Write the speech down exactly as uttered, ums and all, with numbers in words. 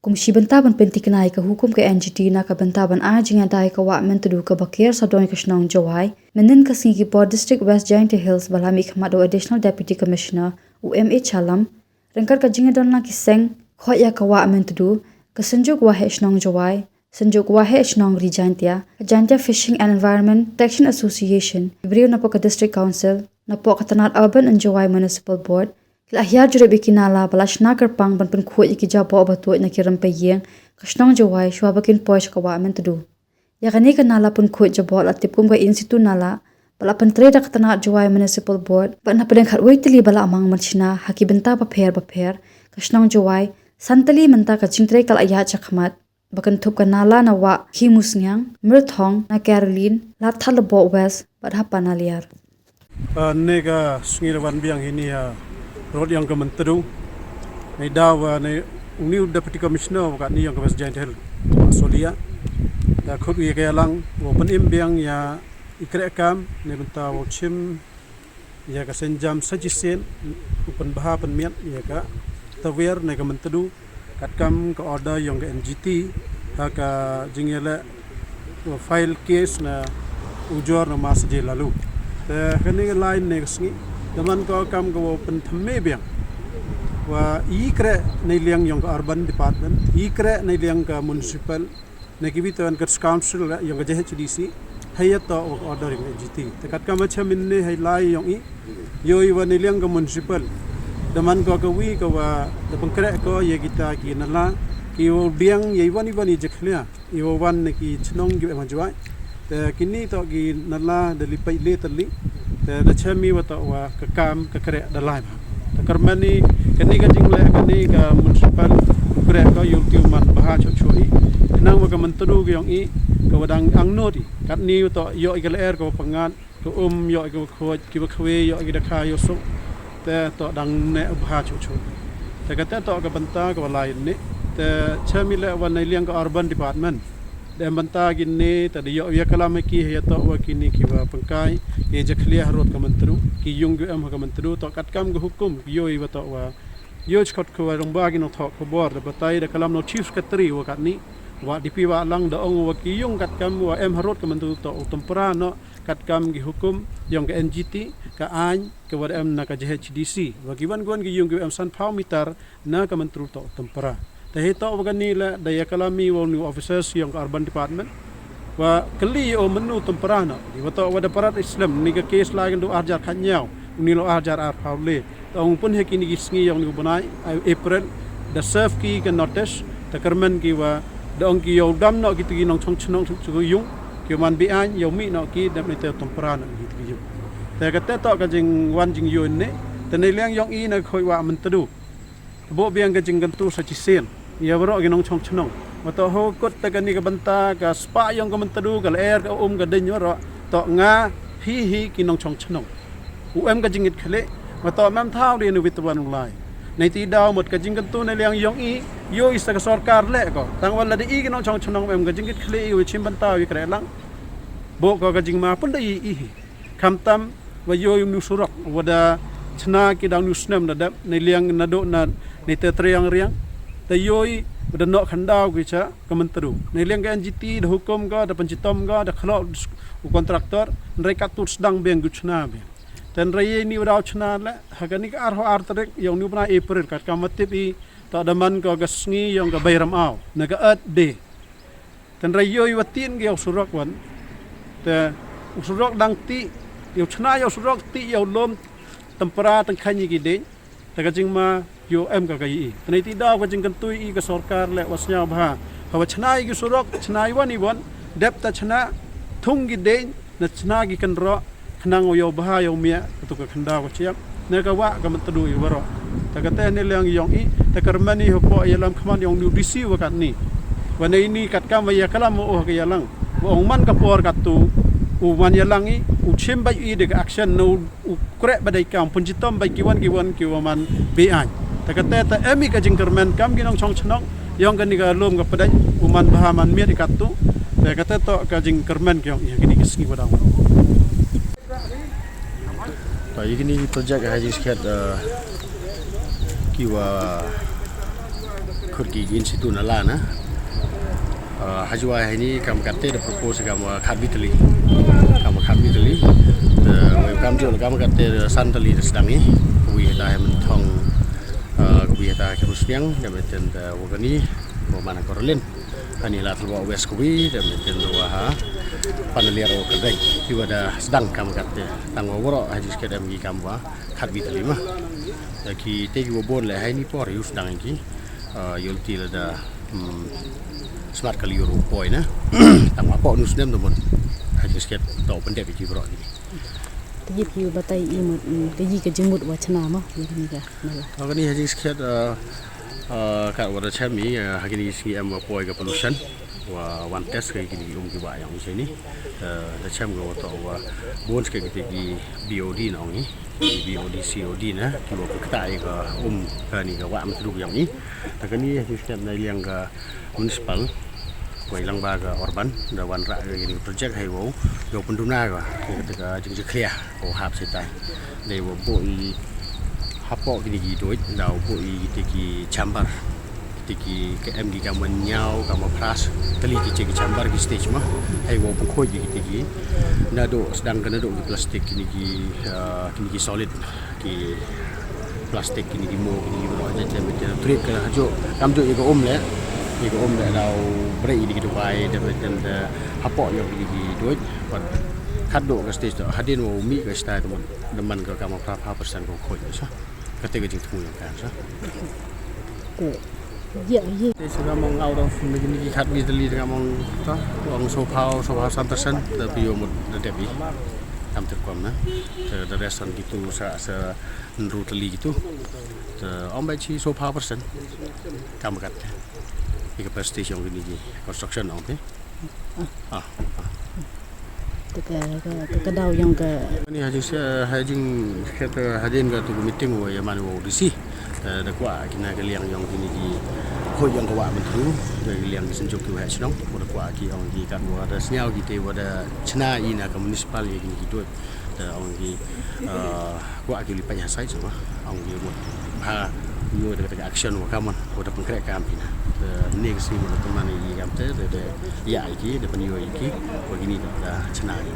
Kum shi bynta ban pynthikna ïa ka hukum ka N G T na ka bynta ban ai jingïada ïa ka Wah Myntdu kaba ker sawdong ïa ka shnong Jowai, mynnin ka sngi ki por District West Jaintia Hills ba la mihkhmat u Additional Deputy Commissioner u M A Challam, ryngkat ka jingïadon lang ki seng khoit ïa ka Wah Myntdu, ka Synjuk Waheh Shnong Jowai, Synjuk Waheh Shnong Ri Jaintia, ka Jaintia Fishing and Environment Protection Association, ki briew napoh ka District Council, napoh ka tnat Urban and Jowai Municipal Board, ki la hiar jurip ïa ki nala ba la shna kyrpang ban pynkhuid ïa ki jaboh ba tuid na ki rympei ïing ka shnong Jowai shuwa ba kin poi sha ka Wah Myntdu. Ïa kane ka nala pynkhuid jaboh la tip kum ka In Situ Nala ba la pyntrei da ka tnat Jowai Municipal Board, bad na pdeng khatwei tylli ba la mang ban shna ha ki bynta bapher bapher ka shnong Jowai, san tylli mynta ka jingtrei ka la ïaid shakhmat. Ba kynthup ka nala na Wah Khimusngiang, Myrthong, na Caroline, Lad Thadlaboh West bad ha Panaliar. Ynne ka sngi la wan biang hi ïa ka rud ïong ka Myntdu. Ngi daw ba uni u Deputy Commissioner ba katne ïong ka West Jaintia Hills, Solia, da khot ïa ka ïalang wow pynim biang ïa i kreh kam na bynta wow shim ïa ka sienjam sa shisien u pynbha pynmiat ïa ka tawiar na ka Myntdu, katkam ka order ïong ka N G T ha ka jingïaleh file case na ujor na Mass J Lalu. Te kane ka lai ne ka sngi da man ka kam ka wow pynthymmai biang wa i kreh na liang ïong ka Urban Department, i kreh na liang ka Municipal, na ki bynta ka Council ïong ka J H D C, hei ïa toh wa ka order ïong ka N G T. Te katkam ba chem ynne hei lai ïong i, ïoh i wa na liang ka Municipal da man ka kawi ka wa da pynkreh ka ïa kita ki nala ki wow biang ïa i wan i wan i jakhlia i wow wan na ki chnong ki em ha Jowai. Te kini toh ki nala da li peit le tylli. Te da chem i wa toh wa ka kam ka kreh da lai bha. Te kyrmen i kani ka jingleh kani ka Municipal u kreh ka ïoh tiew man bha choh choh i. Khnang wa ka Myntdu ka ïong i ka wa dang angnud i. Katni wa toh ïoh i ka lyer ka wa pyngat, ka um ïoh i ka wa khuid, ki wa khwe ïoh i ka da kha ïoh suk. Te toh dang ne bha choh choh. Te kata toh ka bynta ka wa lai ne. Te chem i leh wa na liang ka Urban Department. Da em bynta kini te da ïoh ïa kalam ha ki ïa toh wa kini ki wa pynkai ïa jakhlia ha rud ka Myntdu, ki ïung ki em ha ka Myntdu, toh katkam ka hukum ki ïoh i wa toh wa ïoh chkot ka wa rong ba ki nongthoh khubor da batai da kalam na u Chief Secretary wa katni, wa D P wa lang da ong wa ki ïung katkam wa em ha rud ka Myntdu toh u tympra noh katkam ki hukum ïong ka N G T, ka aiñ ka wa da em na ka J H D C, wa ki wan ki wan ki ïung ki wa em san phaw meter na ka Myntdu toh tympra. Te hi toh wa kani leh da ïa kalam i wa u ni officers ïong ka Urban Department wa kylli o mynnu tympra noh. Di wa toh wa da parat islem ni ka case la kan du ar jar khat ñiaw, u ni lo ar jar ar phaw le. Te ong pun hi kini ki sngi ïong ni u bnai April da serve ki ka notice, te kyrmen ki wa da ong ki ïoh dam noh ki tu ki nongchong chnong tu ki ïung, ki man bi aiñ ïoh mih noh ki dep ni te tympra noh ki tu ki ïung. Te kata toh ka jingwan jingïoh ne, te na liang ïong i na khoi wa Myntdu. Bok biang ka jingkyntu sa shisien ïa baroh ki nongchong chnong. Wa toh ho kut te kani ka bynta ka spah ïong ka Myntdu, ka lyer, ka um, ka ding, baroh toh nga hi hi ki nongchong chnong. U em ka jingit khlieh wa toh mem thaw de nu wit wan u lai. Nei ti daw mut ka jingkyntu na liang ïong i ïoh i sa ka sorkar leh ko. Tang wa la de i ki nongchong chnong em ka jingit khlieh i u chim bynta i kreh lang. Bok ko ka jingma pun da i i hi. Khamtam wa ïoh i u nu surok wa da chna ki dang nu snem da dep na liang na do na ni te triang riang. Da ïoh i wa da noh khandaw ki cha ka Myntdu. Na liang ka N G T da hukum ka, da pynchitom ka, da khloh u contractor, nrei kat tu sdang biang gu chna biang. Te nrei ni wa daw chna leh ha kani ka ar ho ar tarik ïong ni u bnai April katkam wa tip i toh da man ka ka sngi ïong ka Bairam Aw na ka Earth Day. Te nrei ïoh i wa tien ki ïong surok wan. Te u surok dang ti ïong chna ïong surok ti ïong lom tympra tyngkhan i ki ding. Te ka jingma ïoh em ka ka i. Te nei ti daw ka jingkyntu i ka sorkar leh wa sñiaw bha. Ha wa chna i ki surok, chna i wan i wan, dep ta chna thung ki ding, na chna ki kynroh, khnang wa ïoh bha ïoh miah, ka tu ka khandaw ka chiap. Ne ka wa ka Myntdu i waroh. Te ka te ne liang ïong i, te ka rmen i hapoh ïalam khmat ïong u D C wa katni. Wa nei ni katkam wa ïa kalam wa oh ka ïalang. Wa ong man ka por katu, u man ïalang i, u chim bad i de ka action, ne u u kreh ba dei kam pynchitom ba ki wan ki wan ki wa man bi aiñ. Te kata te em i ka jingkyrmen kam ki nongchong chnong ïong kani ka lum ka pdeng u man bha man miat i katu. Te kata toh ka jingkyrmen ki ïong i kini ki sngi wa dang. Ba i kini ki project ha jiskhet ki wa Kut ki in situ na la na. Uh, hajwa hini kam katte da propose kam uh, khat bitali. Kam khat bitali. Uh, kam jol kam katte da santali da sedang ni. Wi ta hem thong. Uh, wi ta ke rusniang da meten da wagani. Wa mana korlin. Ani la thalwa wes kuwi da meten wa ha. Panaliar o kadai. Kiwa da sedang kam katte. Tang wa woro haji sket em ki kam wa. Khat bitali ma. Ki te ki wa bon le hai ni por yu sedang ki. Yolti la da smart kali yu ru poi na. Tang ma pok nus nem da mon. Haji sket to pendep ki bro ni. Te yit yu batai i mut te yi ka jingmut wa chna ma. Ni ka nala. Ka ni haji sket kat wa da chami haji ni sngi em wa poi ka pollution. Wa wan test ka kini um ki ba yang sini. Da chem ka wa to wa bon sket ki BOD na ong ni. BOD COD na ki wa kata ka um ka ni ka wa am tru yang ni. Ta ka ni hi sket na liang ka municipal. Wa ilang ba ka urban da wan ra ka ni project hai wa yo penduna ka. Ka jing jikria ko hap sitai. Dei wa bo i hapo kini ki doit da bo i te ki chamber. Te ki ka em ki ka man nyau ka ma pras tali ki che ki chamber ki stage ma. Hai wa bu khoi ki te ki na do sedang ka na do ki plastik kini ki kini ki solid ki plastik kini ki mo kini ki bro je je mete trik ka jo kam jo i ka um le i ka um le da bre i ki dubai da mete da hapo yo kini ki doit. Pat kat do ka stage to hadin wa mi ka stage to man ka kam pras ha persen ko khoi sa. Kate ka jingthmu yang kan sa. Te ya ye. Te sa mong out of ni ni khat mi tali nga mong ta. Ong so pau so pau san persen tapi yo mut da debi. Tam ter kom na. Te the rest on gitu sa sa nru tali gitu. Te om ba chi so pau persen. Kam kat. Ni ka prestige yang ni construction ong te. Ah. Te ka ka ka daw yang ka ni hajing se hajing kata hajing ka tu meeting wa ya man wa D C. Da kwa kina ka liang yang kini ki khoi yang ka wa mentru da liang ki senjuk ki wa chnong da kwa ki ong ki kan wa da sniaw ki te wa da chna i na ka municipal ya kini ki dot da ong ki kwa ki lipai ha sai sama ong ki mut ha nyu da ka action wa ka mon wa da pengkrek ka am pina. Ni ka si mut da teman i kam te da ya i ki da penyo i ki wa kini da chna i.